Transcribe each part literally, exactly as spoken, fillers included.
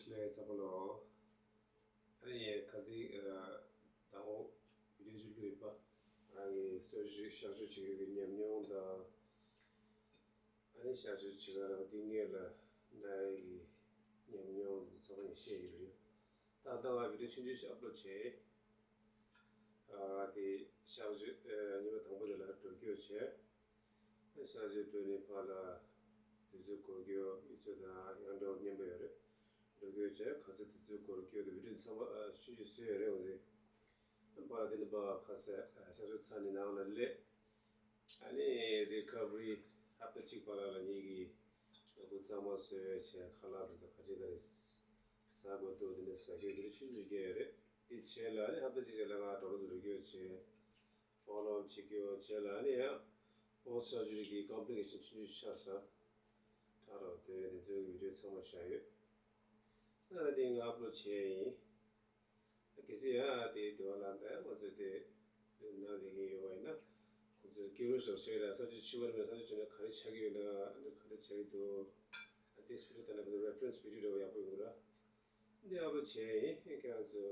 ལས་ཚ་པོ་ལོ། ཨ་ནི་ཁ་ཚིག་ཨ། དང་པོ་བི་ཌིའོ་ཅིག་བླུགས་ཡོད་པ། རང་གི་གསར་བརྗེ་གཤག་བཅོས་བྱེད་ཡུལ་གྱི་ཉམས་མྱོང་དང་། ཨ་ནི་གཤག་བཅོས་བྱེད་ག་རང་སྡུག་བསྔལ་ལ་ན་ཡི་གི་ཉམས་མྱོང་འདི་ཚང་མ་ཡང་བཤད་ཡོད་རེད། ད་ལྟ་ང་བི་ཌིའོ་ཆུང་ཆུང་ཞིག་ཨབ་ལོཌ་བྱས། ཨ་དེ་གཤག་བཅོས་ཨ་ཉི་མ་དང་པོ་དེ་ལ་འགྲོ་སྐྱོད་བྱས། གཤག་བཅོས་གྲོལ་ནས་ཕར་ལ་དུས་ཚོད་འགོར་སྐྱོད་ཡོད་ཚད་དང་ཡང་འདྲ་བོ་མཉམ་པོ་ཡོད་རེད། འགྲོ་སྐྱོད་བྱས་ག་ཚོད་དུས་ཚོད་འགོར་སྐྱོད་དེ་བི་ཌིའོ་ཚང་མ་ཨ་ཆུང་ཆུང་བཟོས་ཡོད་རེད། འོ་དེ་ཕར་ལ་དེ་ནས་ཕར་ཁ་ཟས་ཨ་གཤག་བཅོས་ཚར་ནས་ནང་ལ་སླེབས། ཨ་ནི་རི་ཁ་བ་རི་ཧབ་ཏ་གཅིག་བར་ལ་ལ་ངེད་ཀྱི་ལུས་པོ་གཙང་མ་བཟོས་བྱས་ཁ་ལག་དེ་ཚོ་ག་རེ་ག་རེ་ཟ་དགོས་འདུག་དེ་ནས་ཟ་རྒྱུ་དེ་ཆུང་ཆུང་བརྒྱབ་ཡོད་རེད། དེ་བྱས་ལ་ཨ་ནི་ཧབ་ཏ་གཅིག་རྗེས་ལ་ང་གྲོགས་ཚོ་རུ་སྐྱོད་བྱས། ཕོ་ལོ་བྱེད་རྒྱུ་བྱས་ལ་ཨ་ནི་ཡང་པོ་སི་ཊི་སར་ཇི་རི་གི་ཀོམ་པི་ལི་ཀེ་ཤན་ཆུང་ཆུང་ཆགས་ས། ཁྲག་རོ་དེ་དེ་ཚོའི་བི་ཌིའོ་ཚང་མ་བཞག་ཡོད། ཨ་ནི་དེ་ང་ཨབ་ལོཌ་བྱས་ཡིན། གལ་སྲིད་ཡང་དེ་དེ་བ་ལ་འདས་ང་ཚོས་དེ་ནང་དེ་གི་ཡོད་པ་ཡིན་ན། ཁོང་ཚོས་སྐྱིད་རོགས་ཞོག་ཤེས་ར་ས་ཆུ་ཆུ་བར་མེད་ས་ཆུ་ཆུ་ནས་ག་རེ་ཆགས་ཀྱི་ཡོད་ན་ཨ་ནི་ག་རེ་ཆགས་ཀྱི་འདུག་ཨ་དེ་སྤི་རི་ཏ་ན་ཁོང་ཚོ་རེ་ཕ་རེན་སི་བི་ཌིའོ་འདྲ་བོ་ཡག་པོ་ཡོང་གི་ར། འདི་ཨབ་ལོཌ་བྱས་ཡིན། ཁྱེད་རང་ཚོ་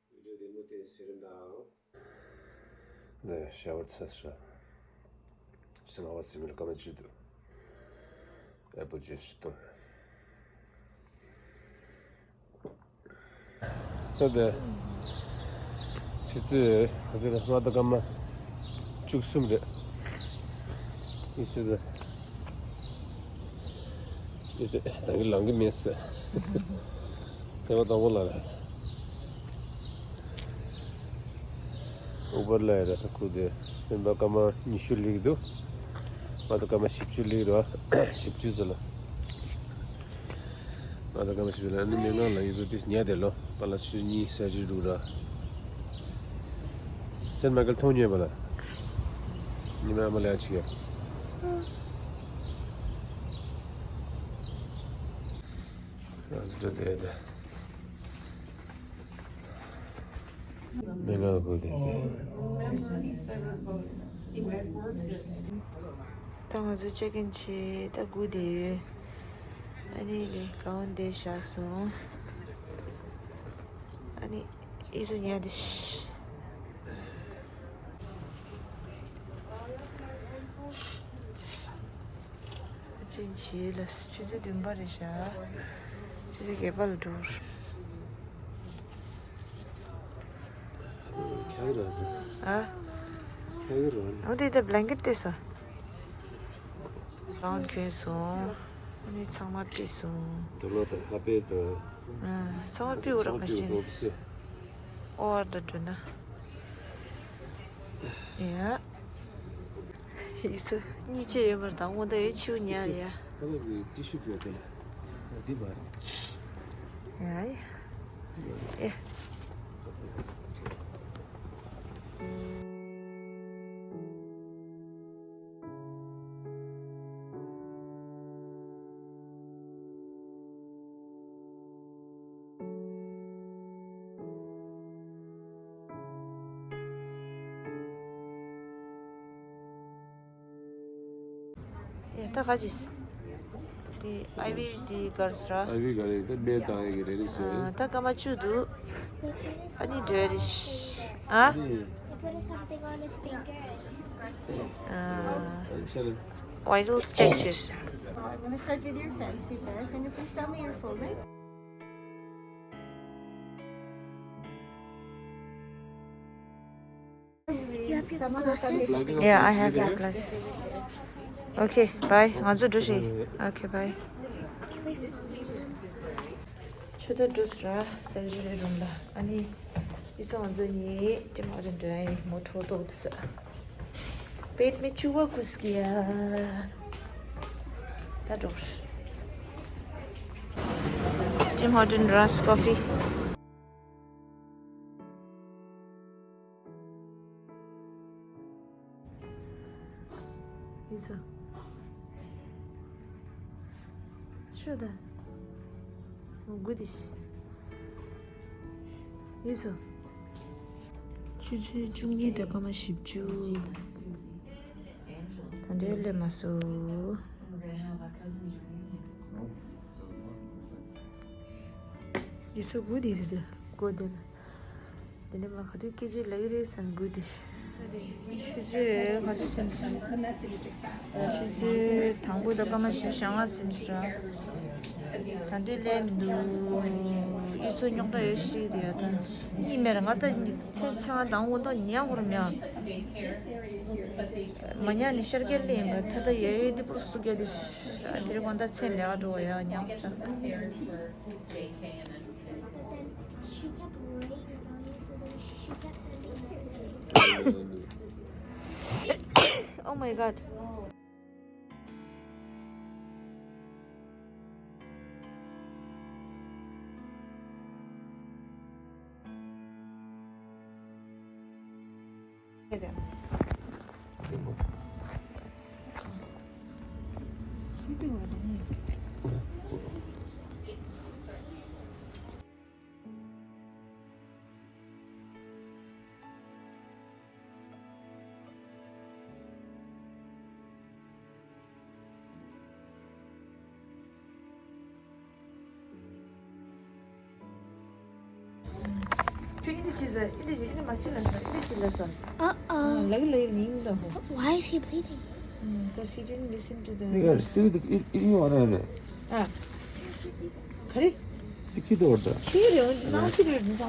བི་ཌིའོ་དེ་མུ་མཐུད་གཟིགས་རོགས་གནང་། ནས་ཤ་ཝར་ཚར་སོང་། སེམས་ཧ་བ་སེམས་ལ་སྐར་མ་བཅུ་འདུག་ཨེ་པོ་ལ་ཇུས་ཤིག་བཏུང་། ད་ལྟ་ཆུ་ཚོད་ག་ཚོད་རེད། མ་གཏོགས་སྐར་མ་བཅུ་གསུམ་རེད། ཡིན་ཚོད་ད། ཡིན་ཚོད་ད་གིན་ལངས་གི་མེད་ཟེར། ཐེངས་མ་དང་པོ་ལ་རེད། ཨུ་བར་ལ་ཡ་ར་ཁུ་དེ་སེམས་པ་སྐར་མ་ཉི་ཤུ་སླེབས་འདུག་མ་གཏོགས་སྐར་མ་བཞི་བཅུ་སླེབས་ར། བཞི་བཅུ་ཙམ་ལ། མ་གཏོགས་སྐར་མ་བཞི་བཅུ་ལ་ནི་མི་ང་ལ་ཡིན་ཚོད་དེ་ཉལ་བསྡད་ལོ། པ་ལ་ཆུ་གཉིས་ས་ཆུ་དྲུག་ར། སེན་མ་ཀལ་མཐོང་མྱོང་པ་ལ། ཉི་མ་ཨ་མ་ལ་ཡ་ཆི་ག་ཨ་ཟི་འགྲོ་དེ་དེ། མེ་ལོ་གོ་དེ་དེ། ད་ང་ཚོ་ཅེག་ཨིན་བྱས་ད་སྒུག་བསྡད་ཡོད། ཨ་ནི་ལས་གང་འདི་བཞག་སོང་། ཨ་ནི་ཨི་ཟུ་ཉལ་བསྡད་ཤག་ཅིན་བྱིས་ལ་ཆུ་ཚོད་བདུན་པ་རེད་ཤག་ཆུ་ཚོད་བརྒྱད་པ་ལ་འགྲོ། ཁྱག་ར་འདུག་ཨ། ཁྱག་ར་འདུག་འོ་དེ་དེ་བྷ་ལན་ཀེཊ་བལྟས་སོང་། རང་གྱོན་སོང་། ཨ་ནི་ཚང་མ་ཕུད་སོང་། དུག་ལོག་དང་ཧ་པེ་དང་། ཨ། ཚང་མ་ཕུད་འོ་ར་མ་ཤེས་ནི། ཨོ་ཨར་ད་འགྲོ་ན། ཡ། ཡིག་ཚོ་གཉིས་ཆེ་ཡོད་མར་དང་དགོང་དག་ཡོད་ཆེའུ་ཉལ་ཡ། ཧ་ལ་གི་ཏི་ཤུ་པེ་པེ་ལ། འདི་མ་རེད། ཡ་ཡ། འདི་མ་རེད། ཨེ། ཡ་ད་ག་ཅིས། དེ་ཨའི་ཝི་དེ་གར་སི་ར། ཨའི་ཝི་ག་རེ་དེ་མེ་བཏང་ཡ་གི་རེ་རེ་ཟེར། ཨ། ད་སྐར་མ་བཅུ་འདུག་ཨ་ནི་འགྲོ་ཡ་རེད། ཨ། ཨ་ནི། He put something on his finger. ཨ། ཨ་ཆ་ལ། Vitals check བྱེད། I'm gonna start with your fancy pair. Can you please tell me your full name? You have your glasses? Yeah, I have my glasses. Okay, bye. ང་ཚོ་འགྲོ་ཤིག Okay, bye. ཆུ་ཚོད་དྲུག་ར་སར་ཇི་རི་རུམ་ལ། ཨ་ནི་འདི་ཚོ་ང་ཚོ་གཉིས་ཊིམ་ཧོ་ཊན་འགྲོ་ཡ་ཡིན། མོ་ཊ་ཐོག་ཏུ་ས། पेट में चूहा घुस गया। ད་འགྲོ། ཊིམ་ཧོ་ཊན་ར་སི་ཀོ་ཕི། ཡིན་ས། ཤོད་ད། འོ་དགུ་དེ་ཤི། ཡིན་ས། ཆུ་ཚོད་བཅུ་གཉིས་དང་སྐར་མ་བཞི་བཅུ། ད་འདྲའི་སླེབས་མ་སོང་། ཡིག་ཚོགས་དགུ་དེ་རེད་དེ། དགུ་དེ་ལ། དེ་ནས་མ་ག་དུས་སྐད་ཆ་ལབ་ཀྱི་རེད་བསམ་དགུ་དེ། ཆུ་ཚོད་ག་ཚོད་ཟིན་སོང་། ཆུ་ཚོད་དང་པོ་དང་སྐར་མ་བཞི་ཞེ་ལྔ་ཟིན་སོང་། ད་འདི་ལས་མི་འདུག་ཡིག་ཚོགས་རྙོག་དྲ་ཡོད་ཤི་དེ་ཡ་ད། གཉིས་མེད་ར་ང་ད་ཚེ་ཚེ་ང་དང་འོ་ད་ཉལ་ཧོར་མྱ། མ་ཉལ་ནི་ཤར་སྐྱེལ་ལེན་པ་ད་ད་ཡ་ཡོད་དེ་པུར་སུ་རྒྱ་དེ། དེ་རིང་དགོང་དག་མཚན་ལས་ཀ་འགྲོ་བ་ཡ་ཉམས་སོང་། But then she kept worrying about me, so then she, she kept sending messages. Oh my god. ཁྱོད་ཨི་འདི་བྱེད་ཟེར། ཨི་འདི་བྱེད། ཨི་འདི་མ་བྱེད་ལ་ཟེར། ཨི་འདི་བྱེད་ལ་ཟེར། Uh-oh. ལག་ལག་མིང་དང་ཧོ། Why is he bleeding? Because he didn't listen to the. ཡ་སི་ཏི་ཨི་ཨི་ཨི་ཨོ་ན་ཡ་ཨ། ག་རེ། ཏི་ཁི་དོར་ད། ཁྱི་རེད་ནང་ཁྱི་རེད་ནང་།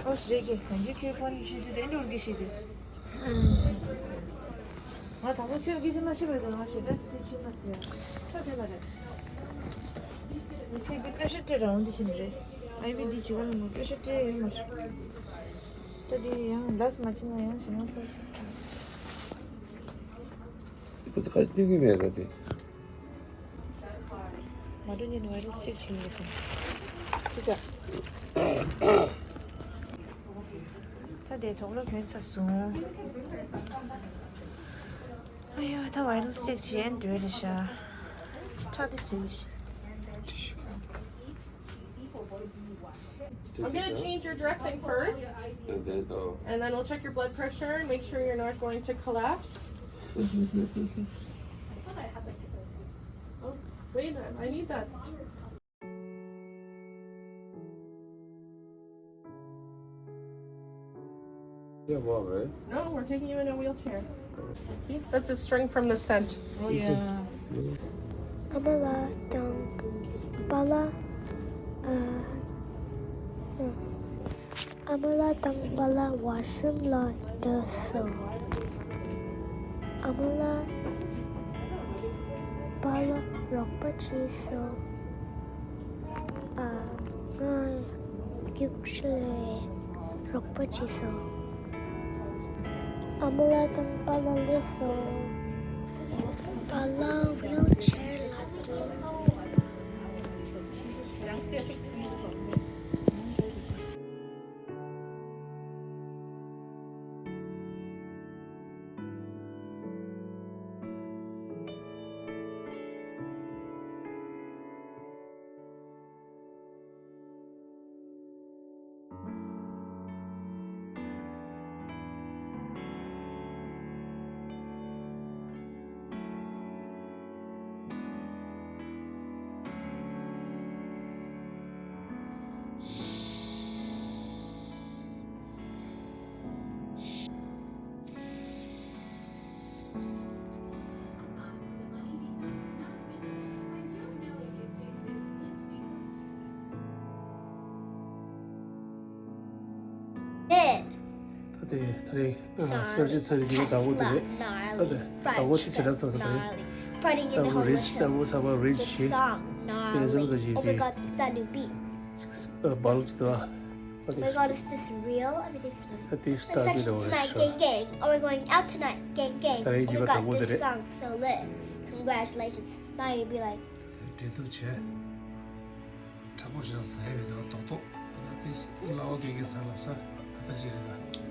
ཨོ་ཟེར་གི་གང་གི་ཁྱོད་ཕོན་ཤེས་དུས་དེ་འགྲོ་གི་ཤེས་དུས། ང་དང་པོ་ཁྱོད་སྐད་ཆ་མ་བཤད་པའི་སྐབས་ང་ཞེ་དྲག་སྐད་ཆ་མ་ཟེར། ཁྱོད་དེ་མ་རེད། མི་ཚེ་གི་པེ་ཤ་སྤྲད་རང་འདི་བྱེད་ནི་རེད། ཨའི་བི་འདི་བྱེད་ག་ལ་མ་པེ་ཤ་སྤྲད་ཡོད་མ་རེད། ད་དེ་ཡང་ལས་མ་བྱེད་ན་ཡང་ཞེ་ཡང་ཁོ། དེ་པུ་ཚ་ཁ་ཅིག་སྟོན་གི་མེད་ད་དེ། མ་འགྲོ་ཉིན་ཝའི་རལ་སི་ཅེག་བྱེད་ཡོད་ཀྱང་། ཅི་ཟེར། ད་དེ་དོགས་ལོ་གྱོན་ཚར་སོང་། ཨ་ཡོ་ད་ཝའི་རལ་སི་ཅེག་བྱེད་འགྲོ་རེད་ཤག་ཁྲག་དེ་བཟོས་ཤག I'm gonna change your dressing first, and then, oh. And then we'll check your blood pressure and make sure you're not going to collapse. Oh, wait, I need that. Yeah, well, right? No, we're taking you in a wheelchair. See, that's a string from the stent. Oh, yeah. ཨ་མ་ལགས་དང་པཱ་ལགས། ཨ། ཨ་མ་ལགས་དང་པཱ་ལགས་ཝ་ཤི་རུམ་ལ་འགྲོ་སོང་། ཨ་མ་ལགས་པཱ་ལགས་རོགས་པ་བྱས་སོང་། ཨ། ང་རྒྱུགས་ཤིང་ལས་རོགས་པ་བྱས་སོང་། ཨ་མ་ལགས་དང་པཱ་ལགས་སླེབས་སོང་། པཱ་ལགས་ཝིལ་ཆེར་ལ་འགྲོ། ད་དེ་ད་རེས་གསར་བརྗེ་ཚར་རེད། འདི་ག་བདག་པོ་དེ་རེད། ད་དེ་བདག་པོ་དེ་བྱེད་ན་ཚར་ད་རེད། བདག་པོ་རིཆ་བདག་པོ་ཚ་བ་རིཆ་བྱེད། དེ་ཚོ་ག་ཞིག་དེ་སྦལ་གྱི་དོ། Oh my god, is this real? Everything's real. At least I did over. Tonight, gang, gang. Oh, we're going out tonight, gang, gang. Oh my god, this song so lit. Congratulations. Now you'll be like, འབྲེལ་གཏུག་བྱས། དྲག་པོ་ཞིག་ལ་ཟ་ཡ་བའི་དོག་དོག་དོག་ད་དེ་ལ་འོ་གེ་གེ་ཟ་ལ་ས་ད་ཅི་རེད་ག་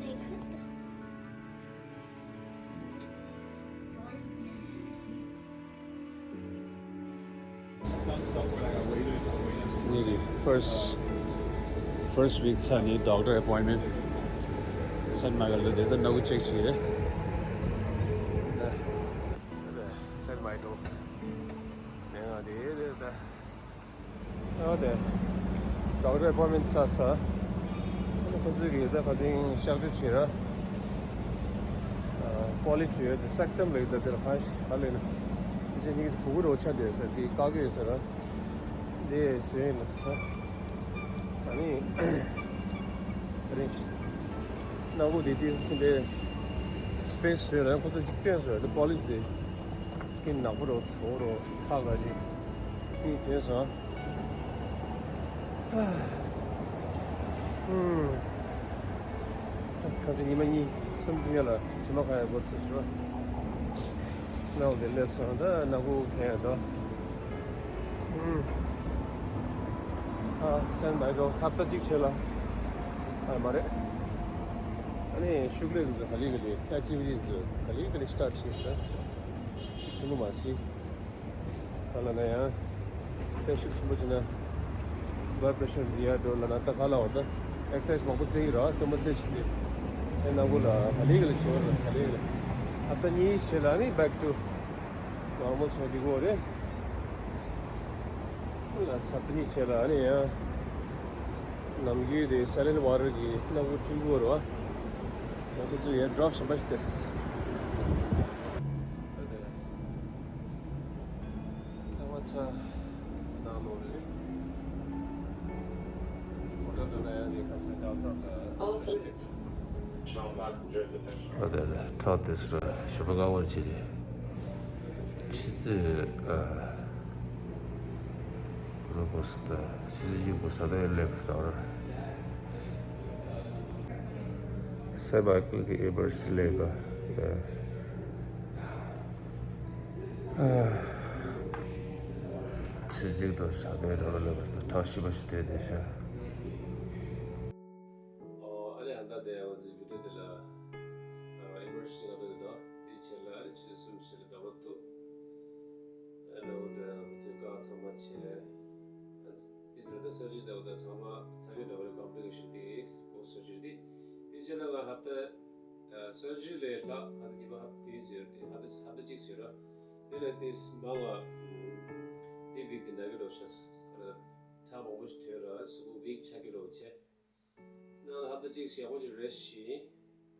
ངེད་ཀྱི་first first week ཚར་ནས་doctor appointment Saint Michael དུ་དེ་ལྟར་སྣ་ཁུག་check བྱས་རེད། Saint Michael ནས་ང་དེ་དེ་ལྟར། ཨ་དེ། doctor appointment ཚར་ས། ཁོ་ཚོས་ཀྱིས་ད་ཁ་སང་གཤག་བཅོས་བྱས་ར། ཨ་polyp ཡོད་དེ་septum ལབ་ཡོད་ད། དེ་ལ་ག་ག་ལབ་ན། དེ་ཚོ་ནི་གུ་གུ་རོ་ཆ་དེ་ཟེར་དེ་བཀག་གི་ཡོད་ཟེར་ར། དེ་བཟོས་ཡིན་ལ་ས། ད་ནི། རིང་ཤི། སྣ་ཁུག་དེ་ཏིས་སིམ་པའི་space བཟོས་ར། ཁོ་ཚོ་གཅིག་བསྟན་སོང་ར། དེ་polyp དེ། skin ནག་པོ་རོ་ཚོ་རོ་ཁ་ག་ཅིག་གཉིས་ཐོན་སོང་། ཧུམ། ཁ་སང་ཉི་མ་གཉིས་གསུམ་ཙམ་ཡོད་ལ་དྲི་མ་ཁ་ཡག་པོ་ཚོ་ཞུ། སྣང་དེ་ལས་སོང་ད་ནག་པོ་ཐོན་ཡག་འདུག་ཧུམ། ཨ་སན་བྷའི་ཏོ་ཧབ་ཏ་གཅིག་བྱས་ལ། ཨ་མ་རེད། ཨ་ནི་ཤུགས་ལས་འདི་ཚོ་ག་ལེ་ག་ལེ་activity འདི་ཚོ་ག་ལེ་ག་ལེ་start བྱས་ས། ཤུགས་ཆེན་པོ་མ་བྱས། ག་ལ་ན་ཡང་། དཔེ་ཤུགས་ཆེན་པོ་བྱས་ན། blood pressure འཛིན་ཡག་འགྲོ་ལ་ན་ད་ག་ལ་བར་ད། exercise མང་པོ་རྩེ་གི་ར་རྩེད་མོ་རྩེ་བྱེད་དུས། ཨེ་ནང་ཁུལ་ལ་ག་ལེ་ག་ལེ་བྱེད་པ་ར་ག་ལེ་ག་ལེ། ཨ་ད་གཉིས་བྱས་ལ་ནི་back to normal བྱས་འགྲིག་གོ་རེད། ལ་ས་ད་གཉིས་བྱས་ལ་ནི་ཡང་། ནམ་རྒྱུན་དེ་saline water གི་སྣ་ཁུག་འཁྲུད་གོ་ར་བ། ནམ་རྒྱུན་དུ་ཡང་drop གཞན་པ་ཞིག་ཏེ། ཚང་མ་ཚ་ནང་ལོག་རེད། མོ་ཊ་འགྲོ་ན་ཡང་ངས་ཁ་སང་downtown ལ་special ཨ་དེ་དེ་ཐག་དེ་སུ་ཞོ་པ་ཀ་བར་བྱེད་དེ། ཆི་ཙི་ཨ་རོ་པོ་སི་ཏ་ཆི་ཙི་ཡིག་པོ་ས་དེ་ལེབ་སྟོར། སེ་བ་ཀུལ་གི་ཨེ་བར་སི་ལེབ་པ། ཨ། ཆུ་གཅིག་ཏུ་ས་དེ་རོ་ལ་བ་ས་ཐོག་ཤི་བ་ཤི་དེ་དེ་ཤ། ཨོ་ཨ་ལེ་ཨ་ད་དེ་ང་ཚོའི་བི་ཌིའོ་དེ་ལ་ཨ་emergency ང་ཚོ་དེ་དང་དེའི་ཆེད་ལ་ཨ་ལེ་ཆུ་གསུམ་ཞིག་ལ་འདྲ་པོ་འདུག་ཨ་ལེ་འོ་དེ་ང་ཚོའི་བཀའ་ཚང་མ་བྱས། ཨ་དེ་ཚོ་ད་surgery འདྲ་པོ་ད་ཚང་མ་ཚ་གི་འདྲ་པོ་རེད། complication དེ་post surgery དེ་དེའི་ཆེད་ལ་ང་ཧབ་ད་surgery ལས་ལྷག་ང་ཚོ་ཉི་མ་ཧབ་དེའི་ཚོད་ཧབ་ད་ཧབ་ད་གཅིག་ཟེར་ར། དེ་ལ་དེ་མང་བ། དེ་week དེ་ན་གི་རོ་ཆ་ཁ་ལ་ཁྲག་མང་པོ་ཞིག་ཐོན་ར་གཟུགས་པོ་weak ཆགས་ཀྱི་རོ་བྱས། ནང་ལ་ཧབ་ད་གཅིག་ཡག་པོ་ཅིག་rest བྱས།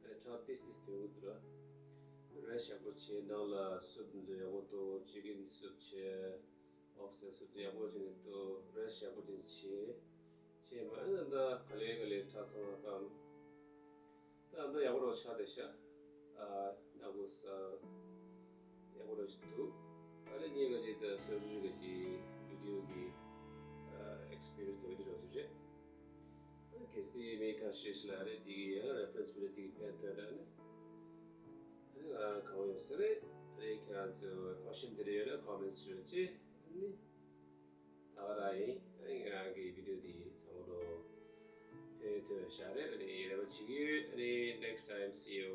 ཨ་ནི་ཁྲག་ཏིས་ཏིས་ཐོན་གི་འདུག་ར། rest ཡག་པོ་བྱས། ནང་ལ་soup འདི་ཚོ་ཡག་པོ་འཐུང་། chicken soup བྱས། oxtail soup འདི་ཡག་པོ་བྱས་ནས་འཐུང་། rest ཡག་པོ་ཅིག་བྱས། བྱས་མ་ཨ་ནི་ད་ག་ལེ་ག་ལེ་ཁྲག་ཚང་མ་སྐམ། ད་ད་ཡག་པོ་རོ་ཆགས་བསྡད་ཤག་ཨ་སྣ་ཁུག་ས་ཡག་པོ་རོ་ཞིག་འདུག་ཨ་ལེ་ངས་ག་ཅིག་ད་surgery ག་ཅིག་བི་ཌིའོ་གི་ཨ་experience འདྲ་བོ་ཅིག་རོ་ཅིག་རེད། ཨ་གལ་སྲིད་མི་ཁ་ཤས་ཤིག་ལ་ཨ་ལེ་དེ་གི་ཡང་reference video དེ་གི་ཕན་ཐོགས་ན་ཨ་ནི་ཨ་ནི་ང་རང་གང་ཡོང་ས་རེད། ཨ་ལེ་ཁྱེད་རང་ཚོ་question དེ་འདྲ་ཡོད་ན་comments ཞུ་རོགས་བྱེད། ཨ་ནི། ད་ག་རང་ཡིན། ཨ་ནི་ང་རང་གི་བི་ཌིའོ་འདི་ཚང་མ་ལོ་ཕན་ཐོགས་ཤག་རེད། ཨ་ནི་རེ་བ་བྱེད་ཀྱི་ཡོད། ཨ་ནི་next time see you.